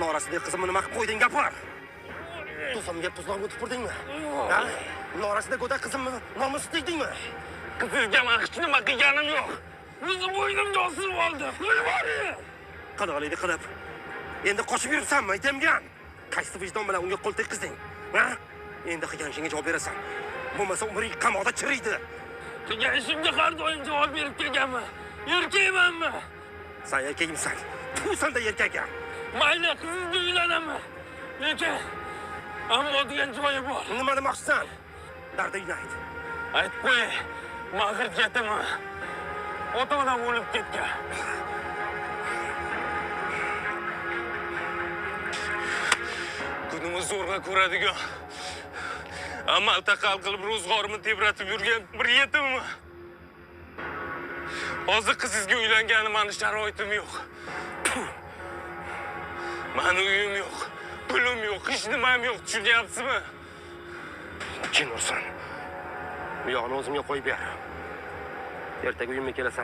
Norasida qizimni nima qilib qo'yding, gapir. To'samga tuzlab tupurdingmi? Ha? Norasida go'dak qizimni nomusi tegdingmi? Qizingizga man hech nima qilganim yo'q. O'zi bo'ynimga osib oldi. Qo'yib yuboring. Qadog'likni qilib. Endi qochib yuribsanmi, aytamgan? Qaysi vijdon bilan unga qo'l tekkizing? Ha? Endi qilgan ishingga javob berasan. Bo'lmasa umring qamoqda chiriydi. Qilgan ishimga har doim javob berib kelganman. Erkakmanmi? San erkakmisan? Tu sanda erkak. Mayli, qizingizga uylanaman. Lekin ammo degan joyi bor. Nima demoqchisan? Dardingni ayt. Aytib qo'yay, man g'irt yetiman. Ota-onam o'lib ketgan. Kunimni zo'rg'a ko'radigan, amal taqal qilib ro'zg'orimni tebratib yurgan bir yetimman. Hozir qizingizga uylangani mani sharoitim yo'q. Mani uyim yo'q, pulim yo'q, hech nimam yo'q, tushunyapsizmi? Jin ursin. Bu yog'ini o'zimga qo'yib ber. Ertaga uyimga kelasan.